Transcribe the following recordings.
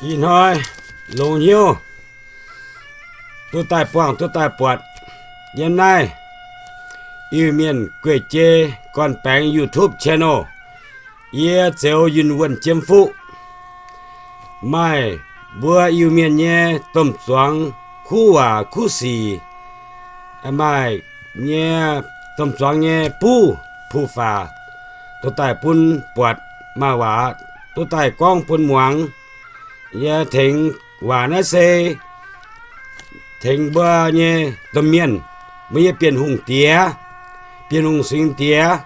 Ih hnoi longx hnyouv duqv daaih buangh duqv daaih buatc yiem naaiv Iu-Mienh gueic jei gorn-baengx YouTube channel. Yie Zeuz Yunh Wuonh Jiem Fuqv. Maaih mbuo Iu-Mienh nyei domh zuangx kuv waac kuv sic, maaih nyei domh zuangx nyei buv puq fac duqv daaih bun buatc, maaih waac duqv daaih gorngv bun muangx. Yie tengx waac naaiv se tengx mbuo nyei domh mienh, mbuo nyei Bienh Hungh diex, Bienh Hungh singx diex,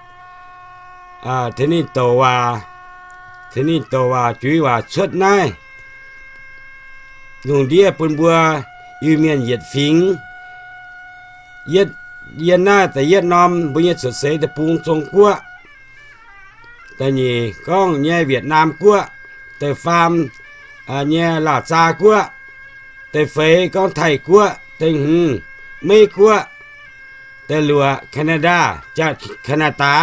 tengx ninh douc waac, tengx ninh douc waac juiz waac cuotv naaiv lungh ndiev bun mbuo Iu-Mienh yietc fingx. Yie naaiv da'yietv norm mbuo nyei cuotv seix deic-bung Zong Guoqv, da'nyeic gorngv nyei Wietc Naam Guoqv, da'faam nyei Laauh Zaa Guoqv, da'feix gorngv Taiv Guoqv, da'hmz Meiv Guoqv, da'luoqc Canada, Canada,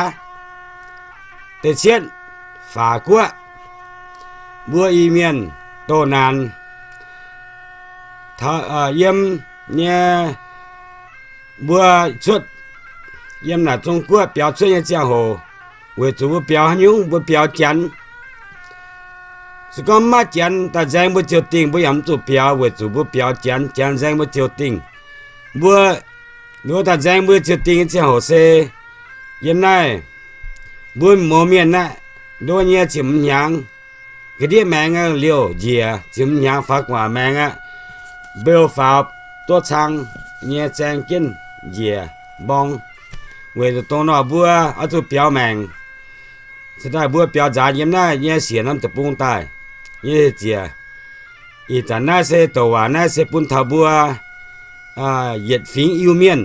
da'cietv Faax Guoqv. Mbuo Iu-Mienh doh naanc yiem nyei mbuo cuotv yiem naaic Zong Guoqv biaux cuotv nyei ziangh hoc, weic zuqc mbuo biaux haaix nyungc? Mbuo biaux Janx. Se gorngv maiv Janx daaih nzaeng mbuo ziouc dingh, mbuo yaac mv zuqc biaux, weic zuqc mbuo biaux Janx, Janx nzaeng mbuo ziouc dingh. Mbuo, mbuo daaih nzaeng mbuo ziouc dingh nyei ziangh hoc se yiem naaiv mbuo mouz mienh aqv, nduov nyei ziepc hmz hnyangx, ga'ndiev maengx aqv, liouh njiec ziepc hmz hnyangx faaux gu'nguaaic maengx aqv, mbeu faaux duqv cang nyei zaeng jienv njiec mborng. Weic zuqc dongh nor mbuo oix zuqc biaux maengc. Se daaih mbuo biaux nzaanx yiem naaiv nyei siec norm deic-bung daaih nyei ziec. Ih zanc naaiv se douc waac naaiv se bun taux mbuo yietc fingx Iu-Mienh,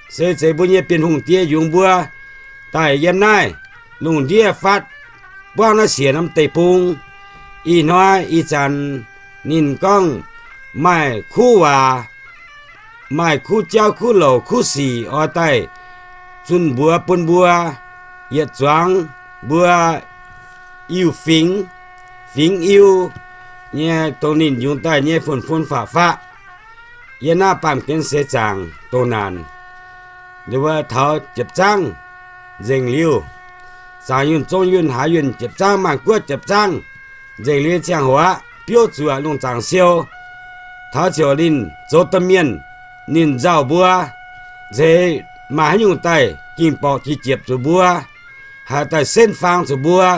se zeiz mbuo nyei Bienh Hungh diex yungz mbuo daaih yiem naaiv lungh ndiev fatv buangv naaiv siec norm deic-bung. Ih hnoi ih zanc ninh gorngv maaih kuv waac, maaih kuv jauv kuv louc kuv sic oix daaih zunh mbuox bun mbuo yietc zuangx mbuo Iu-fingx, fingx Iu nyei, dongh ninh yungz daaih nyei fun-fun faqv-faqv. Yie naaiv baamh gen seix zaangc doh naanc, ninh mbuo taux jiepc zaangv nzengc liuz, Zaangc Yunh, Zong Yunh, Haaix Yunh jiepc zaangv, Maanh Guoqv jiepc zaangv nzengc liuz ziangh hoc aqv, biouv zuqc lungh zaangc siou. Taux ziouc ninh zoux domh mienh, ninh nzauh mbuo, nzeix maaih haaix nyungc daaih ging-borqc jiex jiepc zuqc mbuo, haih daaih senv faang zuqc mbuo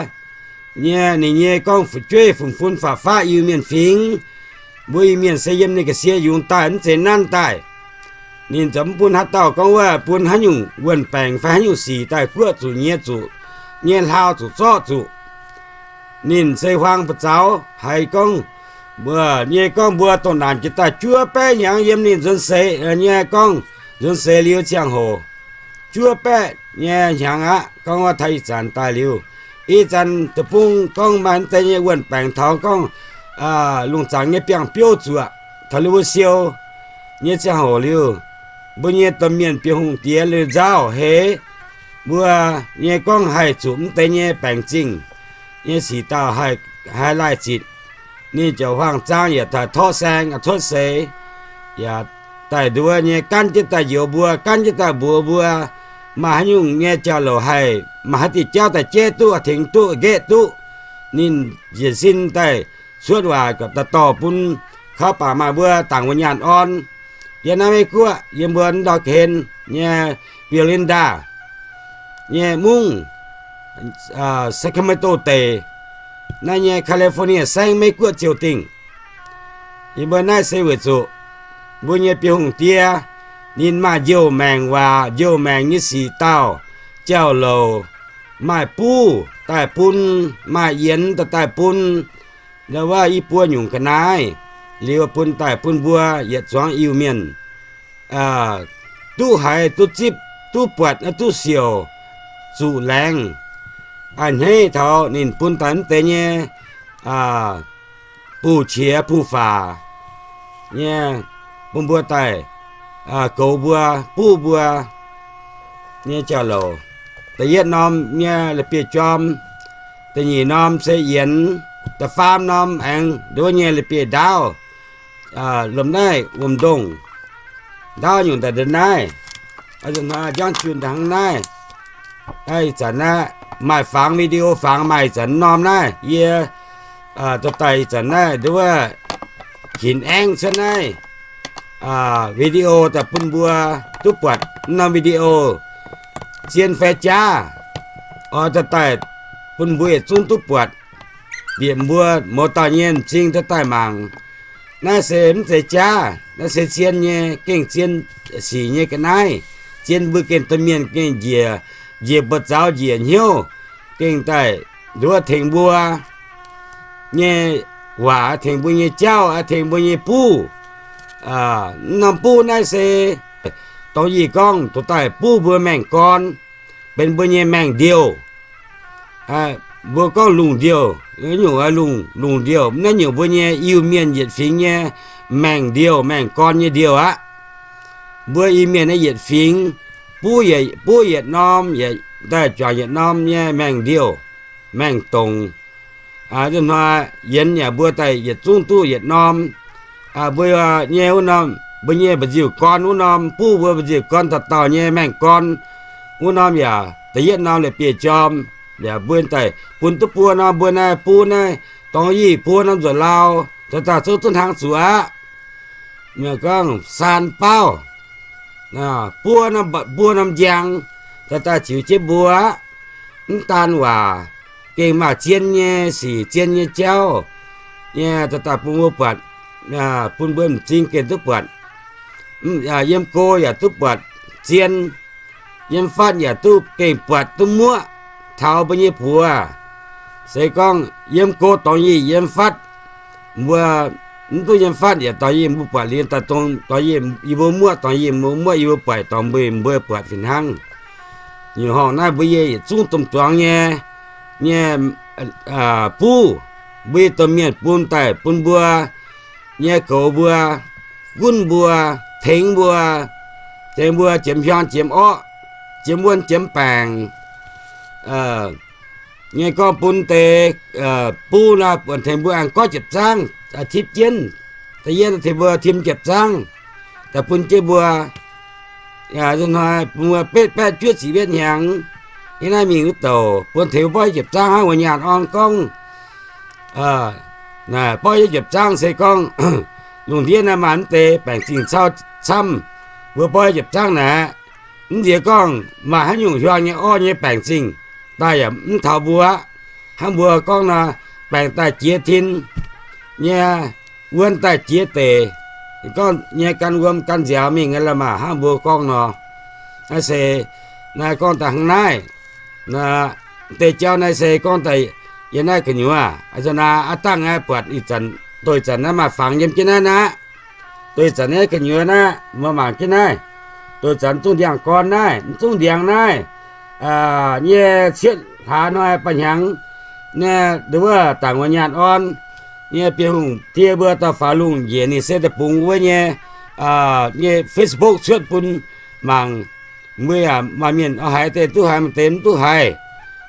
nyei, ninh nyei gorngv fu'jueiv fun-fun faqv-faqv Iu-Mienh fingx. Mbuo Iu-Mienh se yiem ninh ga'sie yungz daaih, mv zeiz nanv daaih. Ninh ziouc mv bun haaix dauh gorngv wuov bun haaix nyungc wuon-baengc fai haaix nyungc sic daaih guoqv zuqc, nyie zuqc, nyei hlaau zuqc, zorqv zuqc. Ninh se huaang buoz-zaux haiz gorngv, mbuo nyei gorngv mbuo doh naanc jiex daaih juov baeqv hnyangx yiem ninh nzuonx seix nyei gorngv, nzuonx seix liuz ziangh hoc juov baeqv nyei hnyangx aqv. Gorngv wuov taux ih zanc daaih liuz, ih zanc deic-bung gorngv maaih mv deix nyei wuon-baengc taux gorngv lungh zaangc nyei biangh biouv zuqc, taux liuz mbuo siou nyei ziangh hoc liuz, mbuo nyei domh mienh Bienh Hungh diex liuz nzauh heix, mbuo nyei gorngv haih zuqc mv deix nyei baengc zingh nyei sic dauh haih laaih zitc. Ninh ziouc huaang zaang yaac daaih torqv saeng cuotv seix, yaac daaih nduov nyei ganv jienv daaih njoux mbuo, ganv jienv daaih mbuox mbuo, maaih haaix nyungc nyei jauv-louc haih maaih haaix diuh jauv daaih jeiv duqv, tengx duqv, nqaeqv duqv. Ninh njiec sin daaih cuotv waac daaih dorh bun kauv baac maaih mbuo dangc wuov nyaanh orn. Yiem naaiv Meiv Guoqv, yiem mbuo ndau hlen nyei Belinda nyei mungv, Sacramento deic, naaiv nyei California saengv, Meiv Guoqv ziouc dingh. Yie mbuo naaiv se weic zuqc mbuo nyei Bienh Hungh diex, ninh maaih njoux maengc waac, njoux maengc nyei sic dauh, jauv-louc, maaih buv daaih bun, maaih yienx daaih daaih bun, wuov i buo nyungc ga'naaiv liuz bun daaih bun mbuo yietc zuangx Iu-Mienh duqv haiz, duqv zipv, duqv buatc, duqv siouc, zuqc laengz. A'hneiv taux ninh bun daaih mv deix nyei buqv qiex buqv faax nyei, bun mbuo daaih goux mbuo, buv mbuo nyei jauv-louc. Da'yietv norm nyei la'bieiv-jorm, da'nyeic norm se yienx, da'faam norm aengx nduov nyei leiz-bieqc ndaauv, lomh naaiv wuom-ndongh ndaauv nyungc daaih ndon naaiv, njang-junh daaih hnangv naaiv. Ih zanc naaiv maaih fangx video fangx maaih ih zanc norm naaiv yie dorh daaih ih zanc naaiv nduov hinc aengv cuotv naaiv video daaih bun mbuo duqv buatc norm video zien fai jaav. Oix dorh daaih bun mbuo yietc zungv duqv buatc, bieqc mbuo mouz dauh nyei m'zing dorh daaih mangc. Naaiv se mv zeiz jaav, naaiv se zien nyei, gengh zien sic nyei ga'naaiv. Zien mbuo gengh domh mienh gengh njiec, njiec buoz-zaux njiec hnyouv, gengh daaih nduov tengx mbuo nyei waac, tengx mbuo nyei jauv, tengx mbuo nyei buv. Mv norm buv naaiv se dongh yie gorngv dorh daaih buv mbuo maengh gorn, benx mbuo nyei maengh ndiouh. Mbuo gorngv lungh ndiouh, nyungc lungh, lungh ndiouh, naaiv nyungc mbuo nyei Iu-Mienh yietc fingx nyei maengh ndiouh, maengh gorn nyei ndiouh aqv. Mbuo Iu-Mienh naaiv yietc fingx, buv yietc norm, daaih juangc yietc norm nyei maengh ndiouh, maengh dongc. Hnoi yienx yaac mbuo daaih yietc zungv duqv yietc norm. Mbuo nyei wuov norm, mbuo nyei mba'nziu-gorn wuov norm, buv mbuo mba'nziu-gorn dauh dauh nyei maengh gorn wuov norm yaac da'yietv norm leiz-bieqc jorm. Yaac mbuo daaih bun duqv buo norm, mbuo naaiv buv naaiv dorngx yie buo norm nzuqc lauh, dorh daaih zouv duqv hnangv zuqc aqv. Gorngv saan baauv, buo norm, buo norm njang, dorh daaih ziux jienv mbuo aqv. Mv daan waac, gengh maaih zien nyei sic, zien nyei jauv nyei dorh daaih bun mbuo buatc, bun mbuo m'zing gengh duqv buatc. Yiem go yaac duqv buatc zien, yiem fatv yaac duqv gengh buatc duqv muoqv taux mbuo nyei buoz. Se gorngv yiem go dorngx yie yiem fatv, mbuo mv duqv yiem fatv yaac dorngx yie mbuo buatc liuz daaih dongh dorngx yie mbuo muoqv, dorngx yie mbuo muoqv yie mbuo buatc dorngx mbuo, mbuo buatc fih hnangv. Nyungc horngh naaiv mbuo yie yietc zungv domh zuangx nyei, nyei buv, mbuo yie domh mienh bun daaih bun mbuo nyei goux mbuo, gunv mbuo, tengx mbuo, tengx mbuo jiemx hiuang jiemx orqv, jiemx wuonh jiemx baengc. Nyei gorngv bun deix buv naaiv buonc tengx mbuo aengx gorngv jiepc zaangv, tipv jienv, da'yietv tengx mbuo tim jiepc zaangv, daaih bun jienv mbuo. Hnoi bun mbuo betv baeqv juov ziqc wetv hnyangx, yie naaiv mingh wuov douc bun tengx mbuo borqv jiepc zaangv hnangv wuov nyaanh orn gorngv. Naaic borqv jiepc zaangv se gorngv lungh ndiev naaiv maaih mv deix baengc zingh cauv camv, mbuo borqv jiepc zaangv naaic. Mv nziex gorngv maaih haaix nyungc hiuang nyei orv nyei baengc zingh daaih yaac mv taux mbuo aqv. Hnangv mbuo gorngv nor, baengc daaih jiex tin nyei, wuon daaih jiex deic, gorngv nyei gan wuom gan nziaaux mingh aqv la'maah hnangv mbuo gorngv nor. Naaiv se, naaiv gorngv daaih hnangv naaiv. Deix jauv naaiv se gorngv daaih yiem naaiv gu'nyuoz, aa, aa dangh naaiv buatc ih zanc, doix zanc naaiv maaih fangx yiem jienv naaiv aqv. Doix zanc naaiv gu'nyuoz naaiv, mbuo mangc jienv naaiv. Doix zanc mv zungh ndiangx-gorn naaiv, mv zungh ndiangx naaiv, nyei cietv hlaax hnoi ba'hnyangx, naaiv nduov wuov dangc wuov nyaanh orn nyei Bienh Hungh die mbuo dauh faaux lungh njiec ninh se deic-bung wuov nyei, nyei Facebook cuotv bun mangc. Mbuo yaac maaih mienh oix haiz deix duqv haiz, maaih deix mv duqv haiz.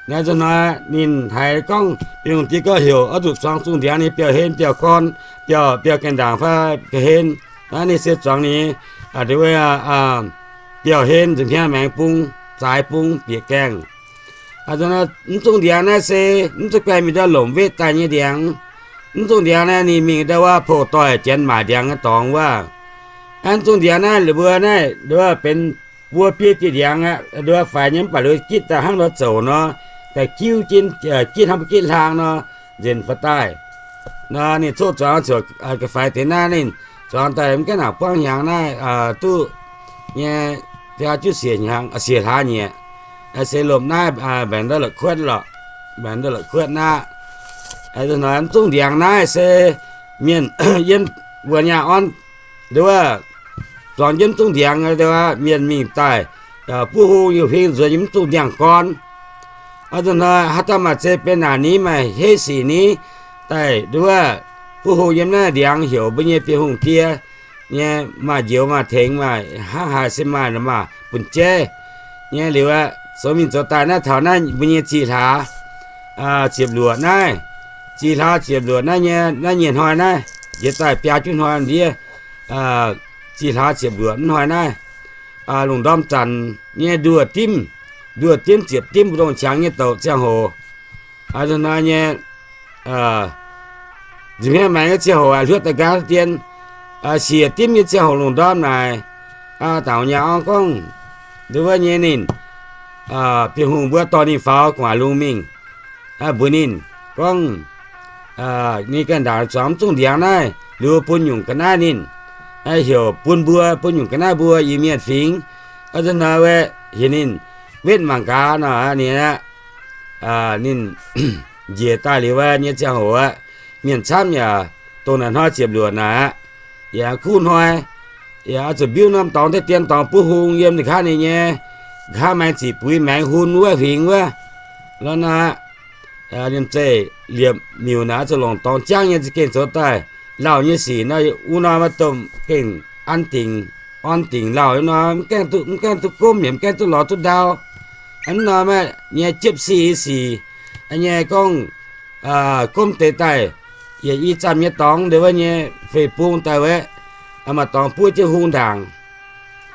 Naaiv nzunc hnoi ninh haiz gorngv Bienh Hungh die gorngv heuc oix zuqc zuangx zungh ndiangx ninh biauv-hlen biauv-gorn, biauv, biauv gaengh ndaangc fai ga'hlen. Naaiv ninh se zuangx ninh, nduov wuov, biauv-hlen nzuih hmien maengx bung, zaaix bung bieqc gaengh. Mv zungh ndiangx naaiv se mv zuqc gaengh mingh ndau lomc wetv daaih nyei ndiangx. Mv zungh ndiangx naaiv ninh mingh ndau wuov poux doic janx maaic ndiangx nyei dorngx wuov. Mv zungh ndiangx naaiv lih mbuo naaiv nduov benx buo biei dieh ndiangx aqv, nduov faix nyei mv baac nduov gitv daaih hnangv nduov zouc nor, daaih jiuv jienv, gitv hnangv mbuo gitv hlaang nor, nzenc faaux daaih. Nor ninh coqv zuangx ziouc ga'faix deix naaiv ninh zuangx daaih mv gaengh nangc buangv hnyangx naaiv duqv nyei, biaa juqv siec hnyangx, siec hlaax nyieqc. Se lomh naaiv mbaengx ndau la'kuotv lorqc, mbaengx ndau la'kuotv naaiv. Hnoi mv zungh ndiangx naaiv se mienh yiem wuov nyaanh orn, nduov, zuangx jienv mv zungh ndiangx, mienh mingh daaih buov hung youh huing nzuonx yiem mv zungh ndiangx-gorn. Hnoi haaix dauh maaih zei benx naaic ni, maaih heiv sic ni, daaih nduov buov hung yiem naaiv ndiangx heuc mbuo nyei Bienh Hungh die nyei, maaih njoux maaih tengx, maaih hnangv haaix se maaih, maaih bun jaiv nyei liuz aqv, zoux mingh zoux daaih naaiv taux naaiv mbuo nyei zih hlaax ziepc luoqc naaiv, zih hlaax ziepc luoqc naaiv nyei, naaiv nyei hnoi naaiv, njiec daaih biaa juqv hnoi ndiev, zih hlaax ziepc luoqc hnoi naaiv, lungh ndorm zanc nyei nduoh dimv, nduoh dimv ziepc dimv mbu'ndongx qangx nyei douc ziangh hoc. Hnoi nyei, nza'hmien maengx nyei ziangh hoc, hluotv daaih nqaang dien, siec dimv nyei ziangh hoc lungh ndorm naaic, dangc nyaah orn gorngv, nduov wuov nyei ninh, Bienh Hungh mbuo dorh ninh faaux gu'nguaaic lungh mingh, mbuox ninh gorngv, ninh ganh ndaangc zuangx mv zungh ndiangx naaiv, liuz bun nyungc ga'naaiv ninh, heuc bun mbuo, bun nyungc ga'naaiv mbuo Iu-Mienh fingx, hnoi heuc ninh wetv mangc gaax nor, ninh aqv, ninh njiec daaih liuz wuov nyei ziangh hoc aqv, mienh camv yaac dongh naaic hnoi ziepc luoqc naaic aqv, yaac kuv hnoi, yaac oix zuqc mbiuv norm dorngx deix dien dorngx buov hung yiem ninh kaav ninh nyei, nqa'haav maengx ziqc buix maengx hun wuov huingx wuov, lorqc nor, liemh zeih liepc miuc naaic oix zuqc longc dorngx jangv nyei za'gengh zoux daaih. Lauh nyei sic nor, wuov norm domh gengh an dingc, orn dingc lauh nor, mv gaengh duqv gomv yaac mv gaengh duqv lorz duqv ndau. Hnangv nor, nyei jiepv sic sic nyei gorngv, gomv deix daaih, yietc i zamh nyei dorngx nduov wuov nyei fei bung daaih wuov, maaih dorngx buov jienv hung ndaangc.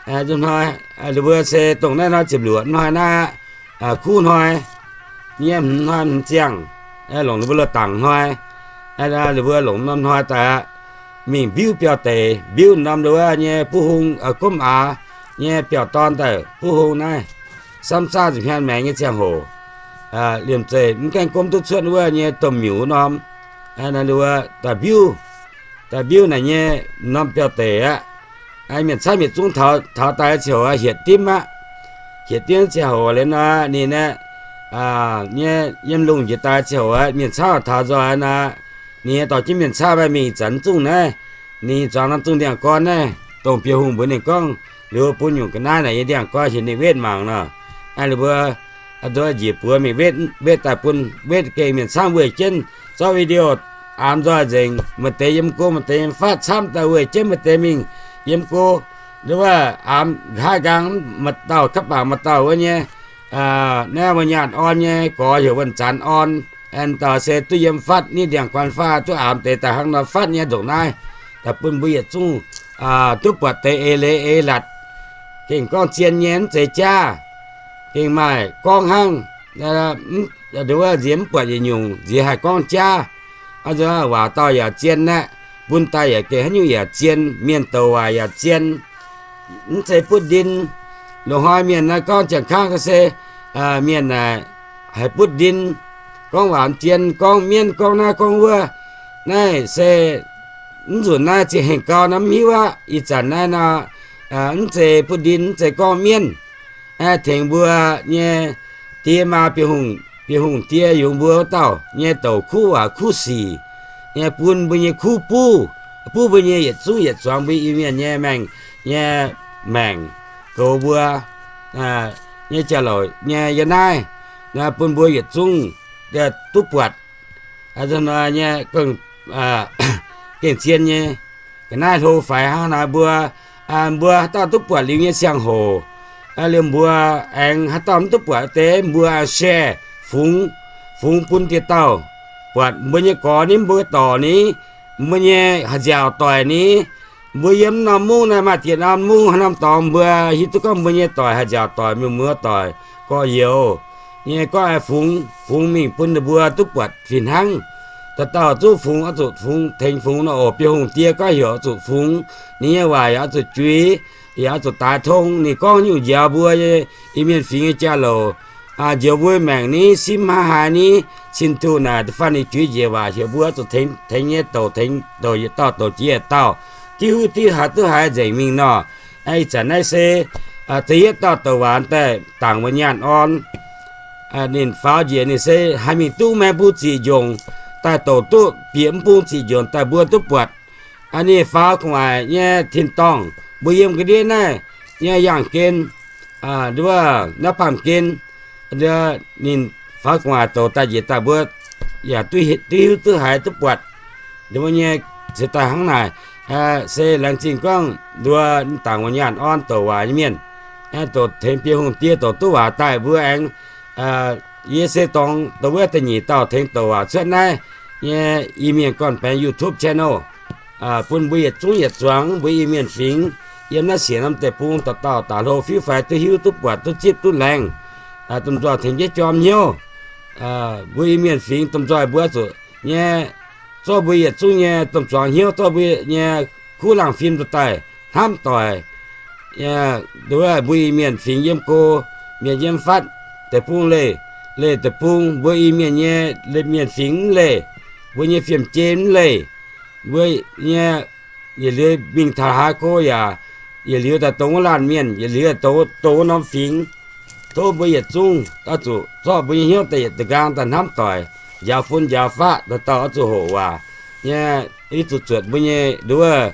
Hnoi, ninh mbuo se dongh naaiv hnoi ziepc luoqc hnoi naaiv, kuv hnoi, nyei hmz hnoi hmz ziangh, longc ninh mbuo loz dangc hnoi, ninh mbuo longc norm hnoi daaih aqv, mingh mbiuv biauv-deic, mbiuv norm nduov wuov nyei buv hung, gomv aax nyei biauv-dorn daaih buv hung naaiv, samv saah nza'hmien maengx nyei ziangh hoc, liemh zeih mv gaengh gomv duqv cuotv wuov nyei domh miuc wuov norm, daaih mbiuv, daaih mbiuv naaic nyei norm biauv-deic aqv. Mienh camv yietc zungv taux daaih ziangh hoc hietc dimv aqv. Hietc dimv ziangh hoc liuz nor, ninh aeqv, nyei yiem lungh njiec daaih ziangh hoc aqv, mienh camv taux nzoih nor, ninh nyei dorh jienv mienh camv mingh zanc zungh naaiv, ninh zuangx norm zungh ndiangx-gorn naaiv, dongh Bienh Hungh mbuox ninh gorngv, liuz bun nyungc ga'naaiv naaic nyei ndiangx-gorn heuc ninh wetv mangc nor, ninh mbuo njiec buoz mingh wetv, wetv daaih bun, wetv gengh mienh camv weih jienv, zorqv video aamx nzoih nzengc, maaih deix yiem go, maaih deix yiem fatv camv daaih weih jienv, maaih deix mingh yiem go, nduov wuov aamx nqa'haav nqaang, maaih dauh kapv bangc maaih dauh wuov nyei, naaiv wuov nyaanh orn nyei gorx heuc wuonh zanx orn, aengx dauh se duqv yiem fatv ni ndiangx-gorn fatv duqv aamx deix daaih hnangv nor fatv nyei ndongc naaiv, daaih bun mbuo yietc zungv duqv buatc deix eix leiz eix latc. Gengh gorngv zien nyei mv zeiz jaav. Gengh maaih gorngv hnangv, nduov wuov nziex mv buatc yietc nyungc, nziex haih gorngv jaav. Waac dauh yaac zien aqv, bun daaih yaac gengh haaix nyungc yaac zien, mienh douc waac yaac zien. Mv zeiz butv ndin. Loz-hnoi mienh naaiv gorngv ziangh kangv se mienh naaic haiz butv ndin, gorngv waac zien, gorngv mienv, gorngv naaiv gorngv wuov. Naaiv se mv nzunc naaiv ziex hengh gau nor mv hiuv aqv. Ih zanc naaiv nor, mv zeiz butv ndin, mv zeiz gorngv mienv. Tengx mbuo nyei die maa, Bienh Hungh die yungz mbuo wuov dauh nyei douc kuv waac kuv sic, nyei bun mbuo nyei kuv buv, buv mbuo nyei yietc zungv yietc zuangx mbuo Iu-Mienh nyei maengc, nyei maengc, goux mbuo nyei jauv-louc nyei yiem naaiv, bun mbuo yietc zungv duqv buatc. Nyei gengh zien nyei. Ga'naaiv hlo faix hnangv naaiv mbuo, mbuo haaix dauh duqv buatc liuz nyei ziangh hoc, liuz mbuo aengx haaix dauh mv duqv buatc deix mbuo aengx share, fungx, fungx bun dieh dauh buatc. Mbuo nyei gorx ni, mbuo dorc ni, mbuo nyei haaix nziaauc doic ni, mbuo yiem norm mungv naaiv maaih dieh norm mungv haaix norm dorngx mbuo hiuv duqv gorngv mbuo nyei doic haaix nziaauc doic, mienh muoz doic, gorx-youz nyei gorngv aengx fungx, fungx mingh bun ninh mbuo duqv buatc fih hnangv. Dauh dauh zuqv fungx oix zuqc fungx tengx fungx nor oc. Bienh Hungh die gorngv heuc oix zuqc fungx, ninh nyei waac yaac oix zuqc juix, yaac oix zuqc daaix tong. Ninh gorngv nyungc njaaux mbuo nyei Iu-Mienh fingx nyei jauv-louc, njoux mbuo maengc ni, simv hnangv haaix ni, cin-duqv naaic da'faanh ninh juix njiec waac heuc mbuo oix zuqc tengx, tengx nyei douc tengx douc, yietc dauh douc jiex yietc dauh, div huv div haaix duqv haaix nzengc mingh nor. Ih zanc naaiv se da'yietv dauh douc waac daaih dangc wuov nyaanh orn. Ninh faaux njiec ninh se haih mingh duqv maengx mbuo ziqc njongc, daaih douc duqv bieqc mv bung ziqc njongc daaih mbuo duqv buatc. Ninh faaux gu'nguaaic nyei tin-dorngh mbuo yiem ga'ndiev naaiv nyei yangh gen, nduov, naaiv baamh gen, ninh faaux gu'nguaaic douc daaih njiec daaih mbuo yaac duqv hiuv duqv haiz duqv buatc. Ninh mbuo nyei ceix daaih hnangv naaic, se laengz zingh gorngv nduov dangc wuov nyaanh orn douc waac nyei mienh, douc tengx Bienh Hungh die douc duqv waac daaih mbuo aengx, yie se dorngx douc wuov da'nyeic dauh tengx douc waac cuotv naaiv. nyei Iu-Mienh gorn-baengx YouTube channel, bun mbuo yietc zungv yietc zuangx mbuo Iu-Mienh fingx yiem naaiv siec norm deic-bung dauh dauh daaih hlo fiuv faix duqv hiuv duqv buatc duqv zipv duqv laengz, domh nzoih tengx jienv jorm hnyouv. Mbuo Iu-Mienh fingx domh nzoih mbuo zuqc nyei, zorqv mbuo yietc zungv nyei domh zuangx hnyouv, zorqv mbuo nyei kuv laangh fim daaih hnamv doic. Wuov mbuo Iu-Mienh fingx yiem go, mienh yiem fatv deic-bung leih, leih deic-bung, mbuo Iu-Mienh nyei mienh fingx mv leih, mbuo nyei fiem-jei mv leih, mbuo nyei yietc liuz mingh taux haaix go yaac yietc liuz daaih dongh wuov laanh mienh, yietc liuz dongh wuov norm fingx. Tov mbuo yietc zungv oix zuqc zorqv mbuo nyei hnyouv da'yietc da'nqaang daaih hnamv doic, njaaux fun njaaux faqv, dauh dauh oix zuqc hoqc waac nyei, oix zuqc zuotc mbuo nyei nduov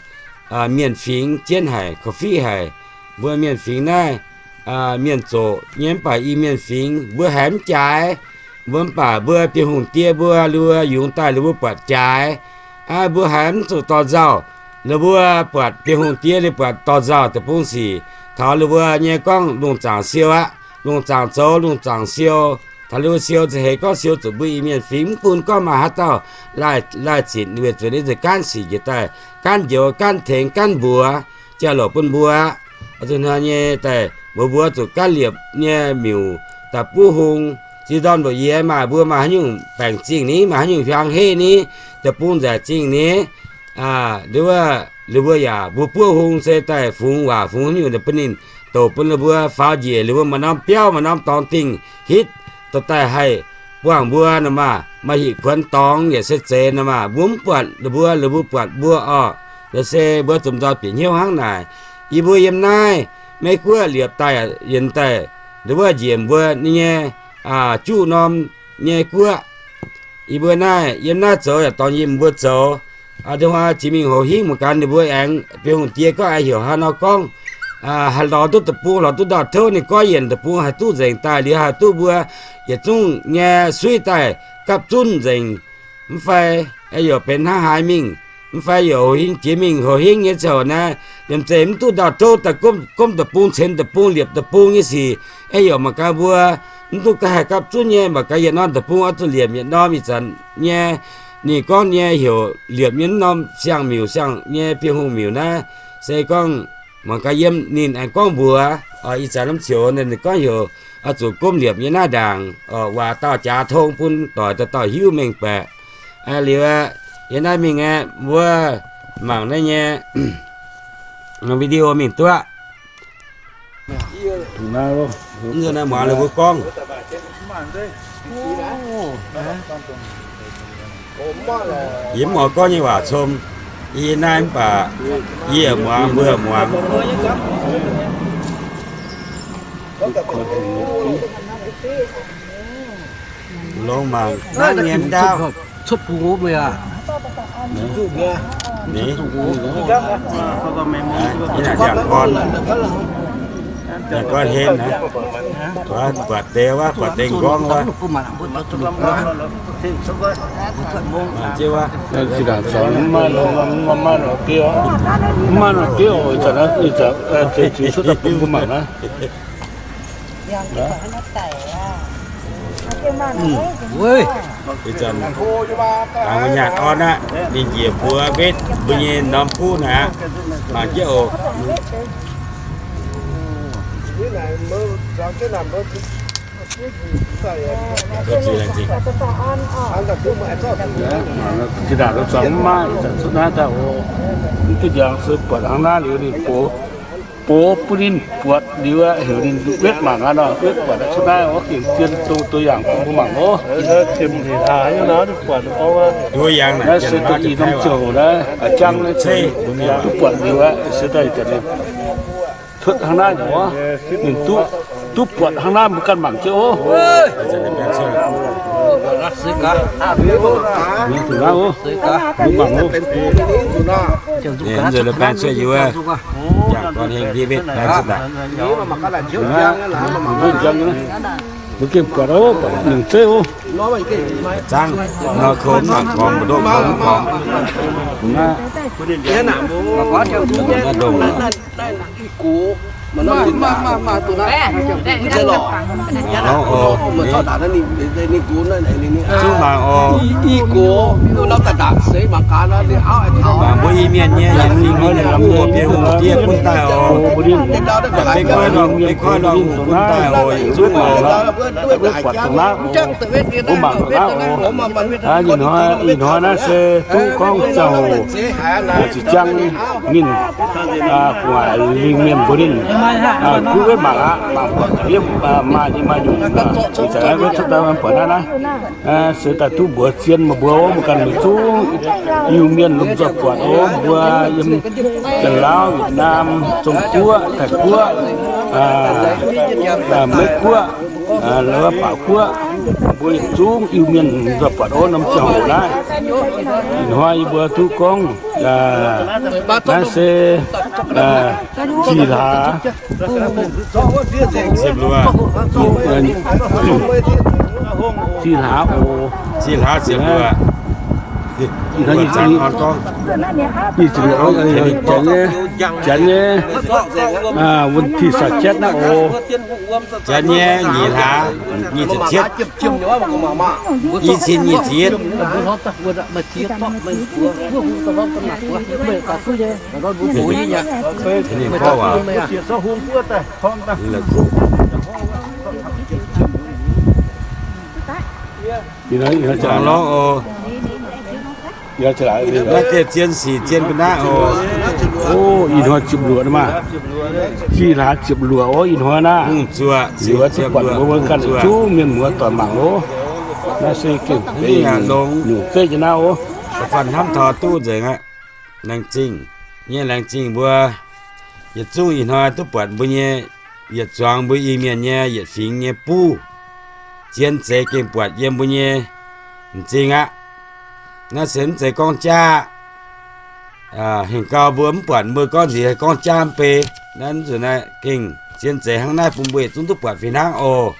mienh fingx jienv haic, korv-fiqv haic. Mbuo mienh fingx naaiv, mienh zoqc nyei mv baac Iu-Mienh fingx mbuo haiz mv jaaix. Mbuo mv baac mbuo Bienh Hungh die mbuo, ninh mbuo yungz daaih ninh mbuo buatc jaaix. Mbuo haiz mv zuqc dorh nzauh. Ninh mbuo buatc Bienh Hungh die ninh buatc dorh nzauh deic-bung sic. Taux ninh mbuo nyei gorngv lungh zaangc siou aqv, lungh zaangc zoux lungh zaangc siou. Taux ninh mbuo siou za'heix gorngv siou zuqc mbuo Iu-Mienh fingx, mv bun gorngv maaih haaix dauh laih, laih zinc, weic zuqc ninh zuqc gaanv sic njiec daaih, gaanv njoux, gaanv tengx, gaanv mbuox, jauv-louc bun mbuo aqv. Zuqc hnangv nyei daaih mbuox mbuo zuqc gaanv liepc nyei miuc daaih buov hung. Zinh ndorn mbuoqc yie maaih mbuo maaih haaix nyungc baengc zingh ni, maaih haaix nyungc hiuang heh ni, deic-bung nzaic zingh ni, wuov, ninh mbuo yaac mbuo buov hung se daaih fungx waac fungx haaix nyungc bun ninh, douc bun ninh mbuo faaux njiec, ninh mbuo maaih norm biauv maaih norm dorngx dingh hitv dorh daaih haih buangh mbuo nor maah. Maaih heuc kuonx dorngx yaac se zeiz nor maah. Mbuo mv buatc ninh mbuo, ninh mbuo buatc mbuo orqc. Naaiv se mbuo zuqc nzoih bieqc hnyouv hnangv naaic. Yie mbuo yiem naaiv Meiv Guoqv liepc daaih yienx daaih, ninh mbuo njiec mbuo nyei juqv norm nyei guoqv. Yie mbuo naaiv yiem naaiv zoux yaac dorngx yie mbuo zoux. Dongh hnoi jiex mingh hoz hingv mangc gaax ninh mbuo aengx Bienh Hungh die gorngv aengx heuc haaix nor gorngv, haih lorz duqv deic-bung, lorz duqv ndau-touv, ninh goiv yienc deic-bung haih duqv nzengc daaih liuz haih duqv mbuo yietc zungv nyei suiv daaih gapv zunv nzengc. Mv fai yaac benx hnangv haaix mingh, mv fai yaac hoz hingv jiex mingh hoz hingv nyei ziangh hoc naaiv, liemh zeih mv duqv ndau-touv daaih gomv deic-bung, cemx deic-bung, liepc deic-bung nyei sic. Aeqv, yaac mangc gaax mbuo mv duqv haih gapv zunv nyei, mangc gaax yietc norm deic-bung oix zuqc liepc yietc norm ih zanc nyei. Ninh gorngv nyei heuc liepc nyei mv norm siang-miuc, siang nyei Bienh Hungh miuc naaiv, se gorngv mangc gaax yiem ninh aengx gorngv mbuox, ih zanc norm ziouc ninh gorngv heuc oix zuqc gomv liepc nyei naaiv ndaangc, waac dauh jaax tong bun doic dauh dauh hiuv mengh baeqc. Liuz, yie naaiv mingh aeqv, mbuo mangc naaiv nyei video mingh duqv. Naaiv muangx ninh mbuo gorngv. Yie mv oix gorngv nyei waac com. Yie naaiv mv baac yie muangx, mbuo muangx. Longx mangc hnangv nyei ndaauv. Cuotv bung ov meih aac. Yie naaic ndiangx-gorn, ndiangx-gorn hlen aqv. Buatc deix wuov, buatc deix nqorngv wuov. Mangc jienv wuov. Mv maaih longx, mv maaih longx, mv maaih longx, mv maaih longx, mv maaih longx, mv maaih longx. Ih zanc dangx mbuo nyaanh orn aqv, ninh njiec buoz wetv mbuo nyei norm kuv naaic aqv. Mangc jienv oc. Zinh ndaangc zuangx mv maaih, ih zanc cuotv naaiv daaih oc. Mv diuh ndiangx se buatc hnangv naaiv liuz ninh box, box bun ninh buatc liuz aqv, heuc ninh wetv mangc aqv nor, wetv buatc cuotv naaiv oc, gengh zien dongh ตัวอย่าง bun mbuo mangc oc. Naaiv se dongh ih norm ziouc naaiv, a'jang naaiv duqv buatc liuz aqv, se daaih cuotv hnangv naaiv nor, ninh duqv, duqv buatc hnangv naaiv mbuo ganh mangc jienv oc. Mbuo mangc oc. Nzunc baeng cuotv yie wuov, jangx gorn heng ndiev wetv baeng cuotv daaih. Mbuo gengh buatc oc, buatc mingh zeiv oc. Zangv nor, kou mv mangc gormx, mbu'ndongx kou mv gormx. Naaiv ndongh. Zungv mangc oc. Mangc mbuo Iu-Mienh nyei yietc fingx mingh buov biei hungh diev gunv daaih oc. Beiv koiv ndorm, beiv koiv ndorm hungh gunv daaih oc, yietc zungv oc. Mbuo mangc gaax oc. Ih hnoi, ih hnoi naaiv se duqv gorngv ziangh hoc, ziqc ziangv ninh gu'nguaaic lingh mienh mbuo ninh, duqv wetv mangc aqv, mangc buatc yiem maaih ninh maaih nyungc, ih zanc naaiv wetv cuotv daaih buatc naaiv naaiv, se daaih duqv mbuox zien meih mbuo, mbuo ganh mingh zungv Iu-Mienh lomh nzoih buatc oc. Mbuo yiem Janx-Lauv, Việt Nam, Zong Guoqv, Taiv Guoqv, Meiv Guoqv, Baauv Guoqv, mbuo yietc zungv Iu-Mienh lomh nzoih buatc oc. Norm ziangh hoc naaiv, ih hnoi yie mbuo duqv gorngv naaiv se zih hlaax, zih hlaax oc. Janx nyei, janx nyei, วันที่สามสิบ naaiv oc. Janx nyei nyic hlaax nyic ziepc cietv, i cin nyic ziepc yietv. Naaiv deix zien sic zien ga'naaiv oc. Ih hnoi ziepc luoqc maah. Zih hlaax ziepc luoqc oc, ih hnoi naaiv. Liuz duqv buatc mbuo ganh zungv mienh muoz doic mangc oc. Naaiv se gengh nyungc zeiv nyei naaiv oc. Da'faanh hnamv taux duqv nzengc aqv. Laengz zingh nyei, laengz zingh mbuo yietc zungv ih hnoi duqv buatc mbuo nyei yietc zuangx mbuo Iu-Mienh nyei yietc fingx nyei buv. Zien zeix gengh buatc yiem mbuo nyei m'zing aqv. Naaiv se mv zeiz gorngv jaav aqv. Hengx gau mbuo mv buatc mbuo gorngv nziex haih gorngv jaav mv bei. Naaiv nzunc naaiv gengh zien zeix hnangv naaiv bun mbuo yietc zungv duqv buatc fih hnangv oc.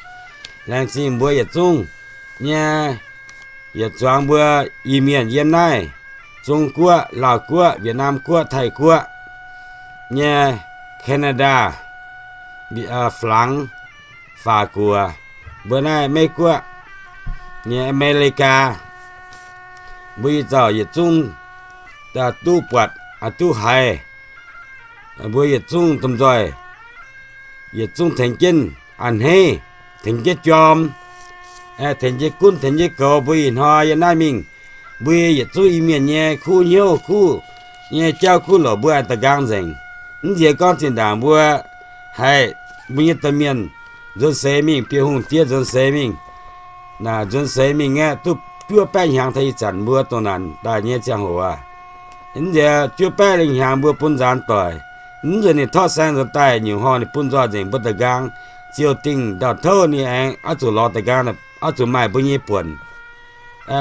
Laengz zingh mbuo yietc zungv nyei yietc zuangx mbuo Iu-Mienh yiem naaiv Zong Guoqv, Laauh Guoqv, Việt Nam Guoqv, Taiv Guoqv nyei, Canada, Flangx, Faac Guoqv, mbuo naaiv Meiv Guoqv nyei, America, mbuo ih zauc yietc zungv duqv buatc, duqv haiz. Mbuo yietc zungv domh nzoih, yietc zungv tengx jienv a'hneiv, tengx jienv jorm, tengx jienv gunv, tengx jienv goux. Mbuo ih hnoi yiem naaiv mingh, mbuo yietc zungv Iu-Mienh nyei kuv hnyouv, kuv nyei jauv, kuv lorqc mbuo aengx da'nqaang nzengc. Mv nziex gorngv zinh ndaangc mbuo haiz mbuo nyei domh mienh nzuonx seix mingh, biei hungh diev nzuonx seix mingh, nzuonx seix mingh aeqv, duqv juov baeqv hnyangx taux ih zanc mbuo dongh naanc daaih nyei ziangh hoc aqv. Mv nziex juov baeqv lengh hnyangx mbuo bun nzaanx doic. Mv nzunc ninh torqv saeng nzuonx daaih nyungc horngh ninh bun nzoih nzengc mbuo da'nqaang. Ziouc dingh ndau-touv ninh aengx oix zuqc lorz da'nqaang, oix zuqc maaih mbuo nyei buonc.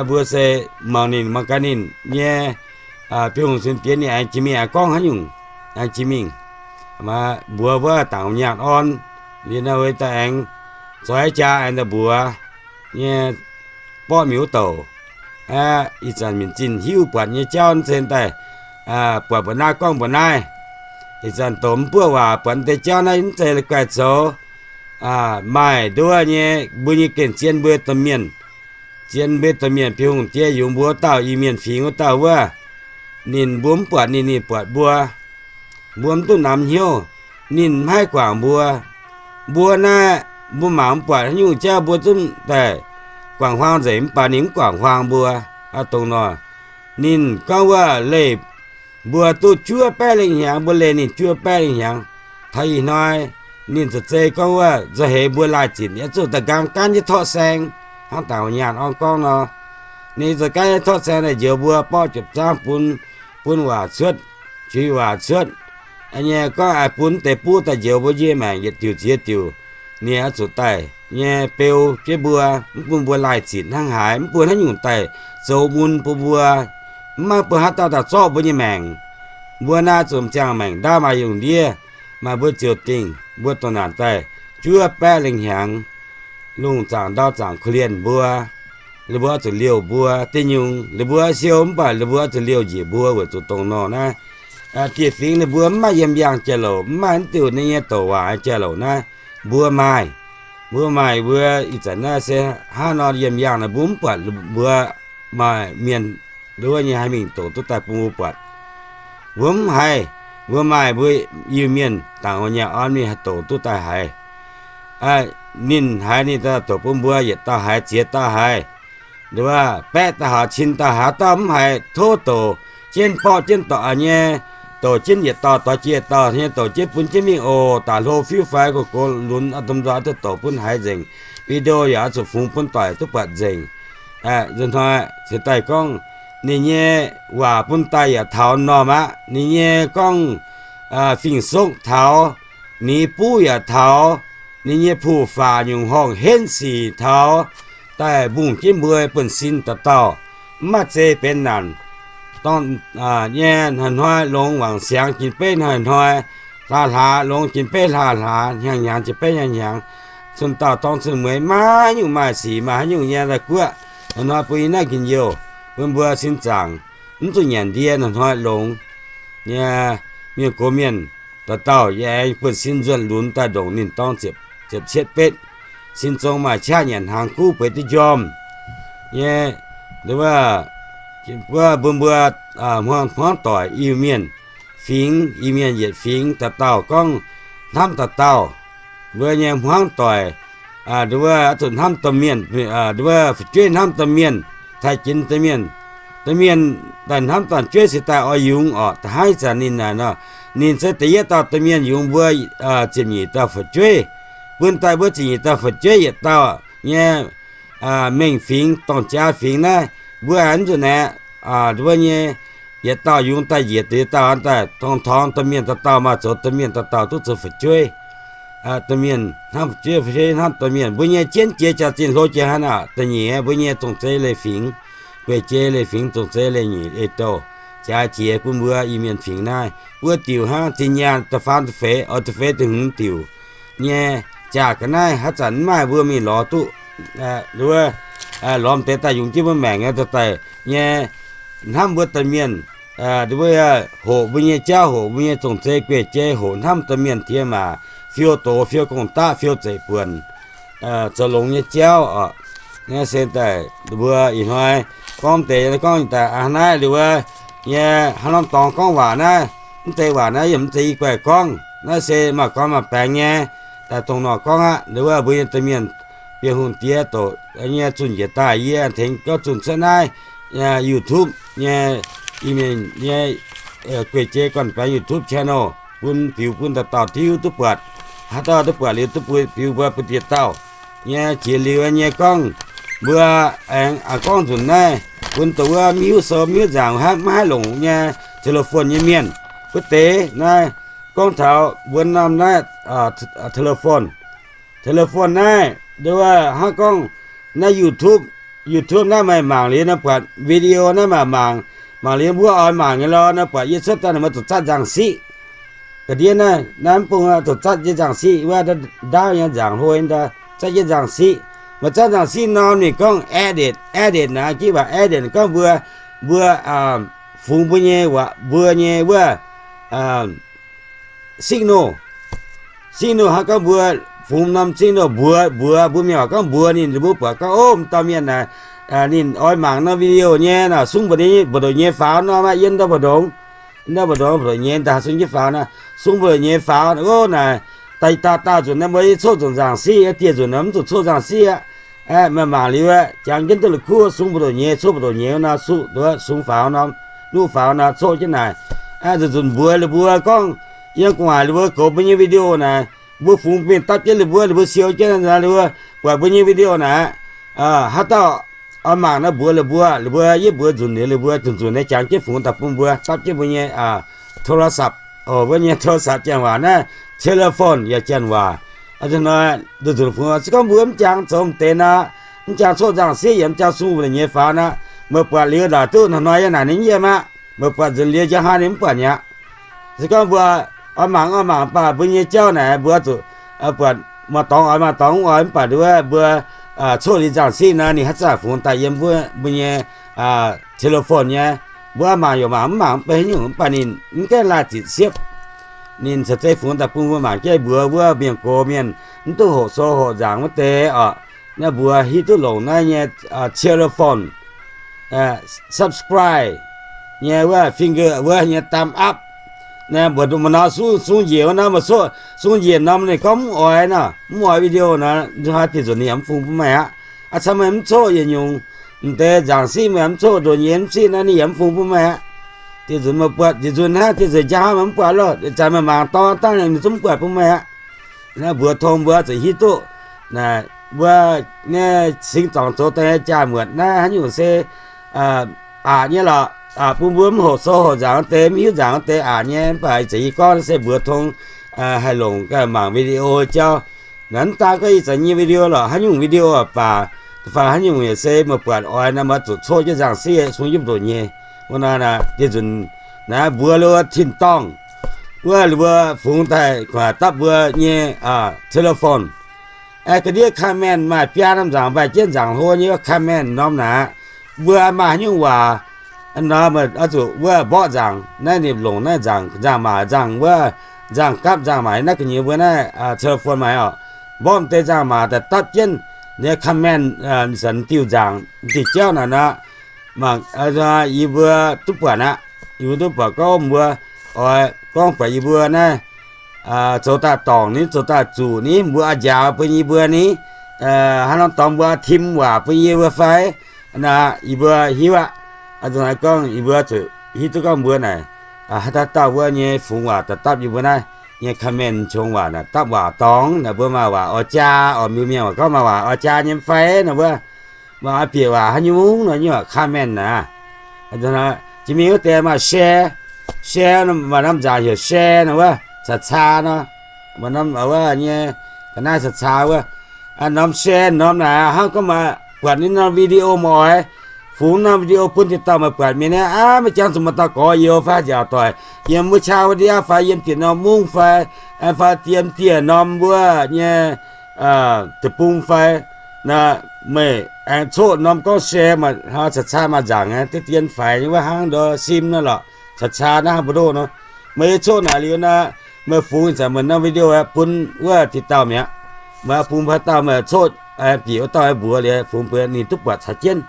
Mbuo se mangc ninh, mangc gaax ninh nyei biei hungh sin diex ninh aengx jiex mingh, aengx gorngv haaix nyungc aengx jiex mingh. Mbuox wuov dangc nyaanh orn, liuz naaiv daaih aengx zoix jaa aengx daaih mbuox nyei borqv mingh wuov douc. Ih zanc minc zinh hiuv buatc nyei jauv mv zeiz daaih buatc mbuoqc naaiv gorngv mbuoqc naaiv. Ih zanc douc mv buoqv waac buatc deix jauv naaiv mv zeiz la'guaih zoux. Maaih nduov nyei mbuo nyei gengh zien mbuo domh mienh, zien mbuo domh mienh biei hungh diex yungz mbuo wuov dauh, Iu-Mienh fingx wuov dauh wuov. Ninh mbuo mv buatc ninh, ninh buatc mbuo. Mbuo mv duqv namx hnyouv. Ninh mv haih guangc mbuo. Mbuo naaiv mbuo mangc mv buatc haaix nyungc jauv mbuo zungv daaih guangc huaang nzengc, mv baac ninh mv guangc huaang mbuo. Aa, dongh nor, ninh gorngv wuov leih mbuo duqv juov baeqv lengh hnyangx, mbuo leih ninh juov baeqv lengh hnyangx. Taux ih hnoi ninh za'gengh gorngv wuov nzauh heix mbuo laih zinc, yaac zuqc da'nqaang gaanv jienv torqv saeng hnangv dangc nyaanh orn gorngv nor. Ninh za'gengh gaanv jienv torqv saeng daaih njoux mbuo borqv jiepc zaangv bun, bun waac cuotv, juix waac cuotv. Nyei gorngv bun deix buv daaih njoux mbuo nyei maengc yietc diuc ziex diuc. Ninh oix zuqc daaih nyei beu jienv mbuo, mv bun mbuo laih zinc hnangv haaix, mv bun haaix nyungc daaih zoux mun bun mbuo. Mv maaih bun haaix dauh daaih zorqv mbuo nyei maengc. Mbuo naaiv zuqc ziangh maengc ndaauv maaih lungh ndiev, maaih mbuo ziouc dingh mbuo dongh naanc daaih juov baeqv lengh hnyangx. Lungh zaangc ndau zaangc korv-lienh mbuo, ninh mbuo oix zuqc liouh mbuo. Da'nyungc ninh mbuo siou mv baac ninh mbuo oix zuqc liouh njiec mbuo weic zuqc dongh nor naaiv. dieh fingx ninh mbuo mv maaih yiem yangh jauv-louc, mv maaih mv diuh ninh nyei douc waac jauv-louc naaiv. Mbuo maaih, mbuo maaih mbuo ih zanc naaiv se hnangv nor yiem yangh naaiv mbuo mv buatc, mbuo maaih mienh nduov nyei haih mingh doqc duqv daaih bun mbuo buatc. Mbuo mv haiz, mbuo maaih mbuo Iu-Mienh dangc wuov nyei orn mingh haih doqc duqv daaih haiz. Ninh haiz ninh daaih doqc bun mbuo yietc dauh haiz ziex dauh haiz, nduov baeqv dauh haaix cin dauh haaix dauh mv haiz tov doqc jienv borqv jienv dorngc nyei, doqc jienv yietc dauh doix jiex dauh nyei doqc jienv bun jienv mingh oc. Daaih hlo fiuv fai gox gox lunx domh nzoih duqv doqc bun haiz nzengc. Video yaac oix zuqc fungx bun doic duqv buatc nzengc. Nzunc hnoi ceix daaih gorngv ninh nyei waac bun daaih yaac taux norm aqv. Ninh nyei gorngv fing-sokv taux, nix buv yaac taux, ninh nyei puh faac nyungc horngh henv sic taux, daaih mbungh jienv mbuo buonv-sin dauh dauh, mv maaih zei benx naanc. Dorngh nyei hnoi-hnoi longx wangc siangx jin beiv hnoi-hnoi, hlaax-hlaax longx jin beiv hlaax-hlaax, hnyangx-hnyangx jin beiv hnyangx-hnyangx. Cun dauh dorngh cun mueiz maaih haaix nyungc maaih sic maaih haaix nyungc nyei daaih guoqv. Hnoi-hnoi bun yie naaiv njien-youh, bun mbuo sin zaangc, mv zuqc nyanc ndie, hnoi-hnoi longx nyei. Mienh gox mienh dauh dauh yaac aengx buonv-sin nzuonx lunx daaih ndongc ninh dorngh ziepc cietv betv. Sin zong maaih qaqv nyanc hnaangx guv bueix duqv njormh nyei. Wuov, mbuo, mbuo hmuangv doic Iu-Mienh fingx, Iu-Mienh yietc fingx dauh dauh gorngv hnamv dauh dauh. Mbuo nyei hmuangv doic, nduov zuqc hnamv domh mienh, nduov fu'jueiv hnamv domh mienh, taaih jinx domh mienh. Domh mienh daaih hnamv domh fu'jueiv se daaih oix yungz orqc, da'haiv zanc ninh naaic nor, ninh se da'yietv dauh domh mienh yungz mbuo ziepc nyeic dauh fu'jueiv, bun daaih mbuo ziepc nyeic dauh fu'jueiv yietc dauh nyei mengh fingx, dorng jaa fingx naaiv, mbuo aengx mv zuqc naeqv, mbuo nyei yietc dauh yungz daaih njiec deix dauh daaih tongx torngx domh mienh dauh dauh, maaih zoux domh mienh dauh dauh duqv zoux fu'jueiv. Domh mienh hnamv fu'jueiv, fu'jueiv hnamv domh mienh. Mbuo nyei jienv jiex jaax-zinh hlo jiex hnangv naaic, da'nyeic mbuo nyei zong-zei leiz-fingx, gueic jei leiz-fingx, zong-zei leiz-nyeic ei-douh, jaaix jiex bun mbuo Iu-Mienh fingx naaiv. Buo diuc hnangv zinh nyaanh da'faam da'feix, oix da'feix da'hmz diuc nyei, jaax ga'naaiv haaix zanc mv maaih mbuo mingh lorz duqv, wuov, lorz deix daaih yungz jienv mbuo maengc nyei daaih daaih nyei, hnamv mbuo domh mienh, mbuo hoqc mbuo nyei jauv, hoqc mbuo nyei zong-zei gueic jei, hoqc hnamv domh mienh diex maac, fiou doz, fiou gong-daqv, fiou zeiv buonc, zoux longx nyei jauv oc. Naaiv se daaih mbuo ih hnoi gorngv deix gorngv daaih a'hneiv liuz wuov nyei haaix norm dorngx gorngv waac naaiv, mv deix waac naaiv yie mv zeiz i guaih gorngv. Naaiv se maaih gorngv maaih baengx nyei, daaih dongh nor gorngv aqv. Liuz wuov mbuo nyei domh mienh, Bienh Hungh diex doqc nyei zunh njiec daaih, yie tengx gorngv zunh cuotv naaiv YouTube nyei, Iu-Mienh nyei gueic jei gorn-baengx YouTube channel bun, biux bun dauh dauh tiuv duqv buatc. Haaix dauh duqv buatc liuz duqv biux mbuo bun dieh dauh nyei. Jiex liuz nyei gorngv mbuo aengx gorngv nzunc naaiv bun dongh wuov mv hiuv sou mv hiuv nzaangc, mv haih longc nyei telephone nyei mienh, wuov deix naaiv gorngv taux mbuo norm naaiv telephone, telephone naaiv, nduov hnangv gorngv naaiv YouTube, YouTube naaiv meih mangc liuz nor buatc video naaiv meih mangc, mangc liuz mbuo oix mangc nyei lorqc nor buatc yie cuotv daaih naaic meih zuqc zatv nzangc-siqv. Ga'ndiev naaiv, naaiv mv bung zuqc zatv jienv nzangc-siqv wuov, ndaauv nyei nzangc hlo nyei, zatv jienv nzangc-siqv. Meih zatv nzangc-siqv norm ninh gorngv edit, edit naaic, ginv waac edit gorngv mbuo, mbuo fungx mbuo nyei, mbuo nyei wuov signal, signal hnangv gorngv mbuo fungx norm signal mbuox, mbuox mbuo mienh waac gorngv mbuox ninh, mbuo buatc gorngv, ov, m'dauh mienh naaic ninh oix mangc norm video nyei naaic, sung mbu'ndongx nyei faaux norm aqv, yiem ndau mbu'ndongx, ndau mbu'ndongx mbu'ndongx nyei daaih sung jienv faaux naaic, sung mbu'ndongx nyei faaux, ov, naaic, daaih daauh daauh nzunc naaiv mbuo yie coqv nzunc nzangc-siqv, dieh nzunc mv zuqc coqv nzangc-siqv aqv. Meih mangc liuz aqv, jangx jienv duqv la'kuv, sung mbu'ndongx nyei, coqv mbu'ndongx nyei nor, sung faaux nor, nuqv faaux nor, coqv jienv naaic. Nzunc nzunc mbuox lih mbuo gorngv, yiem gu'nguaaic lih mbuo goux mbuo nyei video naaic, mbuo fungx mingh dapv jienv lih mbuo, lih mbuo siou jienv lih mbuo buatc mbuo nyei video naaic, haaix dauh oix mangc nor mbuox lih mbuo, lih mbuo yie mbuox nzunc liuz lih mbuo nzunc nzunc nyei jangx jienv fungx daaih bun mbuo dapv jienv mbuo nyei โทรศัพท์, mbuo nyei โทรศัพท์ janx waac naaiv, telephone yaac janx waac. Nzunc nzunc fungx se gorngv mbuo mv jangx zoux m'deix nor, mv jangx coqv nzangc-siqv yaac mv jangx sung mbu'ndongx nyei faaux nor, meih buatc liuz naaic duqv hnoi-hnoi yiem naaic ninh yiem aqv. Meih buatc nzunc liuz jangx hnoi ninh mv buatc mi'aqv. Se gorngv mbuo oix mangc oix mangc baac mbuo nyei jauv naaic mbuo zuqc buatc maaih dorngx oix maaih dorngx mv oix mv baac nduov mbuo coqv liuz nzangc-siqv nor ninh haaix zanc fungx daaih yiem mbuo, mbuo nyei telephone nyei, mbuo mangc yaac mangc mv mangc mv bei haaix nyungc, mv baac ninh mv gaengh laih ziqc siepv. Ninh caux zeiv fungx daaih bun mbuo mangc jaiv mbuox wuov mienh gox mienh mv duqv hoqc sou hoqc nzaangc wuov deix oc. Naaiv mbuox hiuv duqv longc naaiv nyei telephone, subscribe nyei wuov finger wuov nyei thumb up. Naaiv mbuox mbuo nor sung njiec wuov nor, mbuo coqv sung njiec norm ninh gorngv mv oix nor, mv oix video nor, nzunc haaix diuh nzunc ninh yaac mv fungx bun meih aqv. Aa, caux meih mv coqv yietc nyungc, m'deix nzaangc siqv meih mv coqv ndoqc nyei mv siqv naaiv ninh yaac mv fungx bun meih aqv. Diuh nzunc meih buatc, diuh nzunc hnangv diuh nzunc jaa meih mv buatc loh, ih zanc meih mangc dorn dangv ninh zungv mv buatc bun meih aqv. Naaiv mbuox tong mbuo zuqc hiuv duqv, naaiv mbuo nyei singx zorngc zoux daaih nyei jaa-muotc naaiv haaix nyungc se aqc nyei lorqc, bun mbuo mv hoqc sou hoqc nzaangc wuov deix, mv hiuv nzaangc wuov deix aqc nyei. Mv baac ih zanc yie gorngv se mbuox tong haih longc ganh mangc video jauv. Naaiv daaih gorngv ih zanc nyei video lorqc, haaix nyungc video baac, da'faanh haaix nyungc yaac se meih buatc oix nor, meih zuqc coqv jienv nzaangc siqv sung yipv ndoqc nyei. Wuov nor diuh nzunc naaiv mbuox liuz tin-dorngh wuov, mbuo fungx daaih gu'nguaaic dapv mbuo nyei telephone. Ga'ndiev comment maaih biaa norm nzaangc, mbaih jienv nzaangc hlo nyei wuov comment norm naaic, mbuo maaih haaix nyungc waac nor, oix zuqc wuov mborqv nzaangc naaiv, ninh longc naaiv nzaangc, nzaangc maac, nzaangc wuov, nzaangc gapv, nzaangc maac, naaiv gu'nyuoz mbuo naaiv telephone maaih oc. Mborqv m'deix nzaangc maac daaih dapv jienv nyei comment, zanc diuh nzaangc diuh jauv naaic nor, mangc yie mbuo duqv buatc aqv. Yie mbuo duqv buatc gorngv mbuo oix gorngv buatc yie mbuo naaiv zoux daaih dorngc ni, zoux daaih zuqc ni, mbuo oix njaaux bun yie mbuo ni, haaix norm dorngx mbuo oix tim waac bun yie mbuo fai? Naaiv yie mbuo hiuv aqv. Aa, gorngv yie mbuo zuqc hiuv duqv gorngv mbuo naaic, haaix dauh dauh wuov nyei fungx waac daaih dapv yie mbuo naaiv nyei comment qongx waac naaic, dapv waac dorngx naaic, mbuo maaih waac oix jaa, oix miuc mienh waac gorngv maaih waac oix jaa nyei fai nor wuov, maaih oix bieqc waac haaix nyungc nor nyei waac comment naaic. Jiex mingh wuov deix maaih share, share, maaih norm nzaangc heuc share nor wuov, caa caa nor, maaih norm wuov nyei ga'naaiv caa caa wuov. Norm share norm naaic hnangv gorngv maaih buatc ninh norm video maaih oix fungx norm video bun tin-dorngh meih buatc mienh naaiv, aav, maiv jangx zuqc maaih dauh gorx youz fai nziaauc doic yiem wuov qaqv wuov ndiav fai yiem dietc norm mungv fai, fai yiem dieh norm wuov nyei deic-bung fai, meih aengx coqv norm gorngv share, caa caa maaih nzaangc deix dien faix nyei wuov hnangv ndoh sim nor lorqc, caa caa naaiv hnangv mbu'ndongx nor. Meih yie coqv naaic liuz nor, meih fungx zanc meih norm video bun wuov diqc dauh mi'aqv. Meih bun haaix dauh meih coqv bieqc wuov dauh mbuox liuz fungx mbuox ninh duqv buatc caux jienv.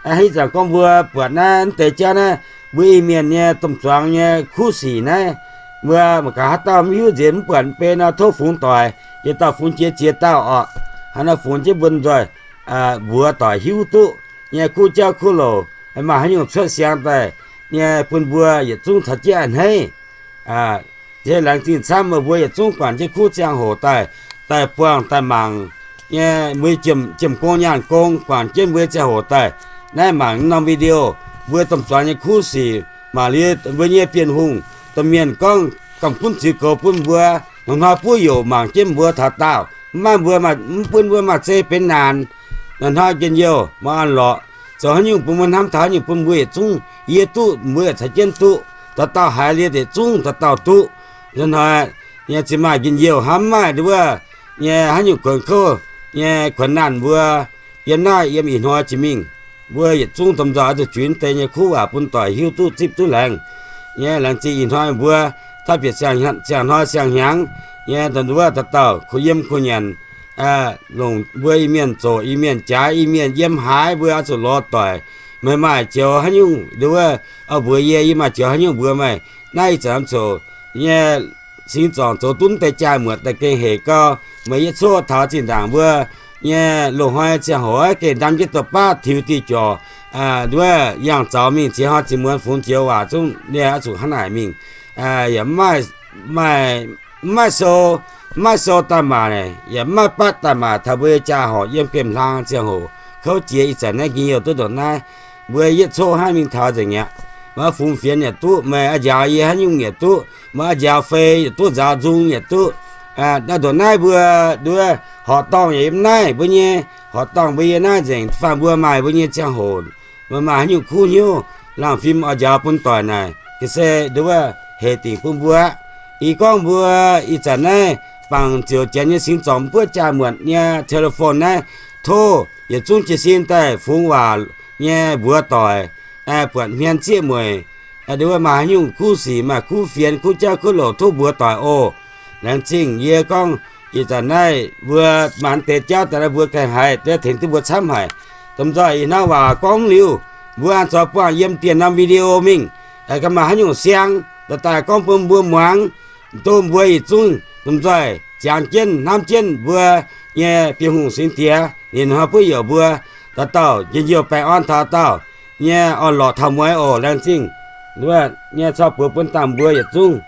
Ih zanc gorngv mbuo buatc naaiv deix jauv naaiv, mbuo Iu-Mienh nyei domh zuangx nyei kuv sic naaiv, mbuo mangc gaax haaix dauh mv hiuv nzengc mv buatc mv bei nor tov fungx doic, yietc dauh fungx jiex ziex dauh orqc. Hnangv nor fungx jienv bun nzoih mbuox doic hiuv duqv nyei kuv jauv kuv louc, maaih haaix nyungc cuotv siang daaih nyei bun mbuo yietc zungv caux jienv a'hneiv. Se laengz zingh camv meih mbuo yietc zungv guangc jienv kuv ziangh hoc daaih, daaih buangh daaih mangc nyei, mbuo jiem gong nyaanh gong guangc jienv mbuo ziangh hoc daaih naaiv mangc norm video, mbuo domh zuangx nyei kuv sic, mangc liuz mbuo nyei Bienh Hungh domh mienh gorngv gamh gunv ziux goux bun mbuo, hnoi-hnoi buov youc mangc jienv mbuo taux daauh, mv maaih mbuo, mv bun mbuo maaih zei benx naanc. Hnoi-hnoi njien-youh maaih orn-lorqc, zoux haaix nyungc bun mbuo hnamv taux haaix nyungc bun mbuo yietc zungv yie duqv, mbuo yaac caux jienv duqv, dauh dauh haiz liuz yietc zungv dauh dauh duqv. Hnoi-hnoi nyei zinh maaih njien-youh hnamv, maaih nduov wuov nyei haaix nyungc kuonx kouv nyei kuonx naanh mbuo yiem naaiv yiem ih hnoi jiex mingh, mbuo yietc zungv domh nzoih oix zuqc junv deix nyei kuv waac bun doic hiuv duqv zipv duqv laengz. Nyei laengz zingh ih hnoi mbuo taux bieqc ziangh hnoi siang hnyangx nyei dongh nduov dauh dauh kuh yiem kuh nyanc, longc mbuo Iu-Mienh zoqc, Iu-Mienh jaaix, Iu-Mienh yiem haaix mbuo oix zuqc lorz doic. Meih maaih joux haaix nyungc nduov wuov, mbuox yie, yie maaih joux haaix nyungc mbuox meih. Naaiv ih zanc coc nyei singx zorngc zoux duqv deix jaa-muotc daaih gengh hec gau. Meih yie coqv taux zinh ndaangc mbuo nyei loz-hnoi ziangh hoc gengh ndam jienv douz-baav tiux diuh jorc, nduov yangh zaux mingh ziex hnoi ziex muonz fungx joux waac zungv niaa oix zuqc hnangv naaic mingh. Yaac mv maaih, mv maaih sou, mv maaih sou daaih maaic, yaac mv maaih batv daaih maaic taux mbuo nyei jaa horc yiem gemh hlang ziangh hoc kouv jiex. Ih zanc naaiv njien-youh duqv ndongc naaiv, mbuo yietv coqv hnangv mingh taux nzengc mi'aqv. Meih fungx fienx yaac duqv, meih oix njaaux yie haaix nyungc yaac duqv, meih oix njaaux fei yaac duqv, nzaaux nzung yaac duqv. Ndongc naaiv mbuo nduov horqc dorngh yaac yiem naaiv mbuo nyei, horqc dorngh mbuo yiem naaiv nzengc. Faanh mbuo maaih mbuo nyei ziangh hoc, meih maaih haaix nyungc kuv hnyouv laangh fim oix njaaux bun doic naaic, ga'sie nduov wuov hec dingc bun mbuo. Ih gorngv mbuo ih zanc naaiv bangc ziouc janx nyei singx zorngc mv buov jaa-muotc nyei telephone naaiv, tov yietc zungv jiez sin daaih fungx waac nyei mbuox doic, buatc hmien zieqv mueic, Maaih haaix nyungc kuv sic, maaih kuv fienx, kuv jauv, kuv louc tov mbuox doic oc. Laengz zingh. Yie gorngv ih zanc naaiv mbuo maanc deix jauv daaih, mbuo ganh haiz duqv tengx duqv mbuo camv haic. Domh nzoih, ih hnoi waac gorngv liuz, mbuo aengx zoux buangh yiem dieh norm video mingh. Ga'maaih haaix nyungc siang daaih, daaih gorngv bun mbuo muangx, dongh mbuo yietc zungv domh nzoih ziangx jienv hnamv jienv mbuo nyei Bienh Hungh singx diex, ninh hnoi buov youc mbuo dauh dauh njien-youh baengh orn taux dauh nyei orn-lorqc taux mueiz oc. Laengz zingh. Wuov nyei cau buoz bun dangh mbuo yietc zungv.